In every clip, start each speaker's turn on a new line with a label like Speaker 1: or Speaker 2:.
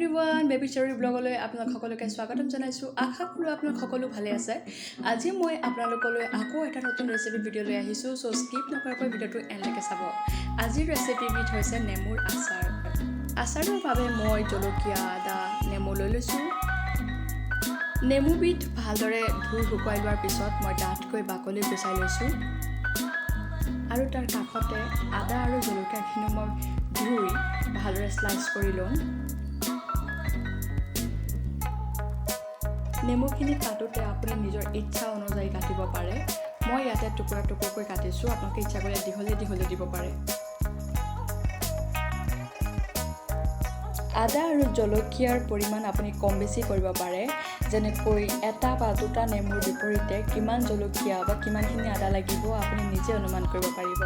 Speaker 1: Everyone, baby story ব্লগলৈ আপোনালোক সকলোকে স্বাগতম জনাইছোঁ। আশা কৰোঁ আপোনালোক সকলো ভালে আছে। আজি মই আপোনালোকলৈ আকৌ এটা নতুন ৰেচিপি ভিডিঅ' লৈ আহিছোঁ। চ' স্কিপ নকৰাকৈ ভিডিঅ'টো এণ্ডলৈকে চাব। আজিৰ ৰেচিপিবিধ হৈছে নেমুৰ আচাৰ। আচাৰৰ বাবে মই জলকীয়া, আদা, নেমু লৈ লৈছোঁ। নেমুবিধ ভালদৰে ধুই শুকুৱাই লোৱাৰ পিছত মই ডাঠকৈ বাকলি গুচাই লৈছোঁ আৰু তাৰ কাষতে আদা আৰু জলকীয়াখিনিও মই ধুই ভালদৰে শ্লাইচ কৰি ল'ম। নেমুখিনি কাটোতে আপুনি নিজৰ ইচ্ছা অনুযায়ী কাটিব পাৰে। মই ইয়াতে টুকুৰা টুকুৰকৈ কাটিছোঁ, আপোনালোকে ইচ্ছা কৰিলে দীঘলে দীঘলে দিব পাৰে। আদা আৰু জলকীয়াৰ পৰিমাণ আপুনি কম বেছি কৰিব পাৰে, যেনেকৈ এটা বা দুটা নেমুৰ বিপৰীতে কিমান জলকীয়া বা কিমানখিনি আদা লাগিব আপুনি নিজে অনুমান কৰিব পাৰিব।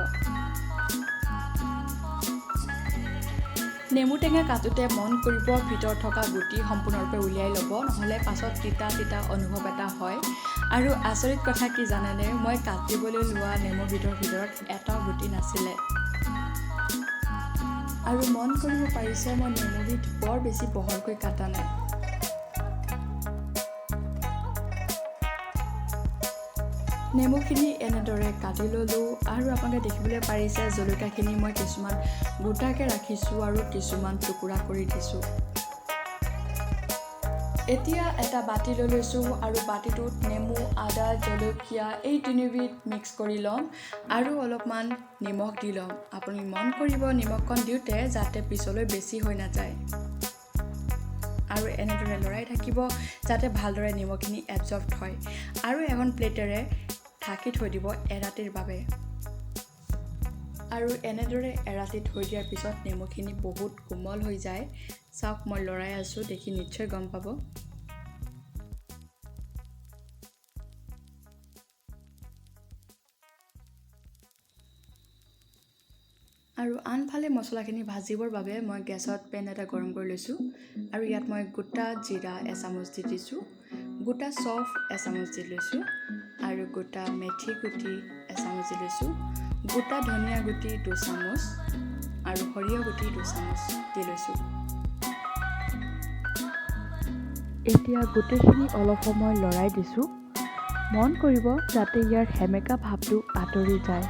Speaker 1: নেমু টেঙা কাটোতে মন কৰিব, ভিতৰত থকা গুটি সম্পূৰ্ণৰূপে উলিয়াই ল'ব, নহ'লে পাছত তিতা তিতা অনুভৱ এটা হয়। আৰু আচৰিত কথা কি জানেনে, মই কাটিবলৈ লোৱা নেমুবিধৰ ভিতৰত এটাও গুটি নাছিলে। আৰু মন কৰিব পাৰিছে, মই নেমুবিধ বৰ বেছি বহলকৈ কাটা নাই। নেমুখিনি এনেদৰে কাটি ল'লোঁ আৰু আপোনালোকে দেখিবলৈ পাৰিছে জলকীয়াখিনি মই কিছুমান গোটাকৈ ৰাখিছোঁ আৰু কিছুমান টুকুৰা কৰি দিছোঁ। এতিয়া এটা বাতি লৈ লৈছোঁ আৰু বাতিটোত নেমু, আদা, জলকীয়া এই তিনিবিধ মিক্স কৰি ল'ম আৰু অলপমান নিমখ দি ল'ম। আপুনি মন কৰিব নিমখকণ দিওঁতে যাতে পিছলৈ বেছি হৈ নাযায়। আৰু এনেদৰে লৰাই থাকিব যাতে ভালদৰে নিমখখিনি এবজৰ্ব হয়। আৰু এখন প্লেটেৰে ঢাকি থৈ দিব এৰাতিৰ বাবে। আৰু এনেদৰে এৰাতি থৈ দিয়াৰ পিছত নেমুখিনি বহুত কোমল হৈ যায়। চাওক, মই লৰাই আছোঁ, দেখি নিশ্চয় গম পাব। আৰু আনফালে মছলাখিনি ভাজিবৰ বাবে মই গেছত পেন এটা গৰম কৰি লৈছোঁ আৰু ইয়াত মই গোটা জিৰা এচামুচ দি দিছোঁ, গোটা চফ এচামুচ দি লৈছোঁ আৰু গোটা মেথি গুটি এচামুচ দি লৈছোঁ, গোটা ধনিয়া গুটি 2 চামুচ আৰু সৰিয়হ গুটি 2 চামুচ দি লৈছোঁ।
Speaker 2: এতিয়া গোটেইখিনি অলপ সময় লৰাই দিছোঁ। মন কৰিব যাতে ইয়াৰ সেমেকা ভাৱটো আঁতৰি যায়।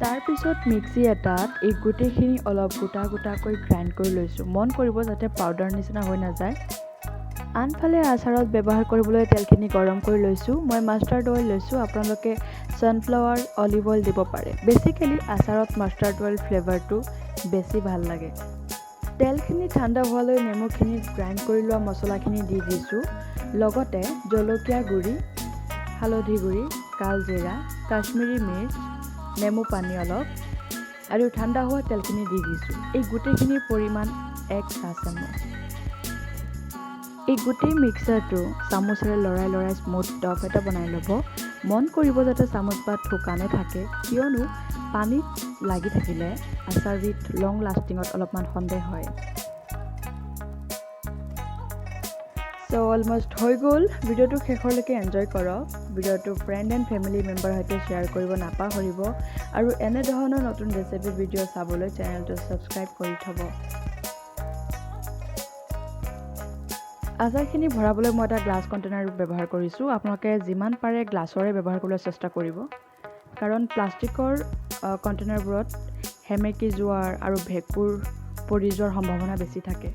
Speaker 2: তাৰপিছত মিক্সি এটাত এই গোটেইখিনি অলপ গোটা গোটাকৈ গ্ৰাইণ্ড কৰি লৈছোঁ। মন কৰিব যাতে পাউডাৰ নিচিনা হৈ নাযায়। আনফালে আচাৰত ব্যৱহাৰ কৰিবলৈ তেলখিনি গৰম কৰি লৈছোঁ। মই মাষ্টাৰ্ড অইল লৈছোঁ, আপোনালোকে ছানফ্লাৱাৰ, অলিভ অইল দিব পাৰে। বেচিকেলি আচাৰত মাষ্টাৰ্ড অইল ফ্লেভাৰটো বেছি ভাল লাগে। তেলখিনি ঠাণ্ডা হোৱালৈ নেমুখিনিত গ্ৰাইণ্ড কৰি লোৱা মছলাখিনি দি দিছোঁ, লগতে জলকীয়া গুড়ি, হালধি গুড়ি, কালজিৰা, কাশ্মীৰী মিৰ্চ, নেমু পানী অলপ আৰু ঠাণ্ডা হোৱা তেলখিনি দি দিছোঁ। এই গোটেইখিনিৰ পৰিমাণ 1 চাহ চামুচ। এই গোটেই মিক্সাৰটো চামুচেৰে লৰাই লৰাই স্মুথ ড'ভ এটা বনাই ল'ব। মন কৰিব যাতে চামুচপাত শুকানে থাকে, কিয়নো পানীত লাগি থাকিলে আচাৰবিধ লং লাষ্টিঙত অলপমান সন্দেহ হয়। চ' অলমষ্ট হৈ গ'ল। ভিডিঅ'টো শেষৰলৈকে এনজয় কৰক। ভিডিঅ'টো ফ্ৰেণ্ড এণ্ড ফেমিলি মেম্বাৰৰ সৈতে শ্বেয়াৰ কৰিব নাপাহৰিব আৰু এনেধৰণৰ নতুন ৰেচিপি ভিডিঅ' চাবলৈ চেনেলটো ছাবস্ক্ৰাইব কৰি থ'ব। আচাৰখিনি ভৰাবলৈ মই এটা গ্লাছ কণ্টেইনাৰ ব্যৱহাৰ কৰিছোঁ। আপোনালোকে যিমান পাৰে গ্লাছৰে ব্যৱহাৰ কৰিবলৈ চেষ্টা কৰিব, কাৰণ প্লাষ্টিকৰ কণ্টেইনাৰবোৰত সেমেকি যোৱাৰ আৰু ভেঁকুৰ পৰি যোৱাৰ সম্ভাৱনা বেছি থাকে।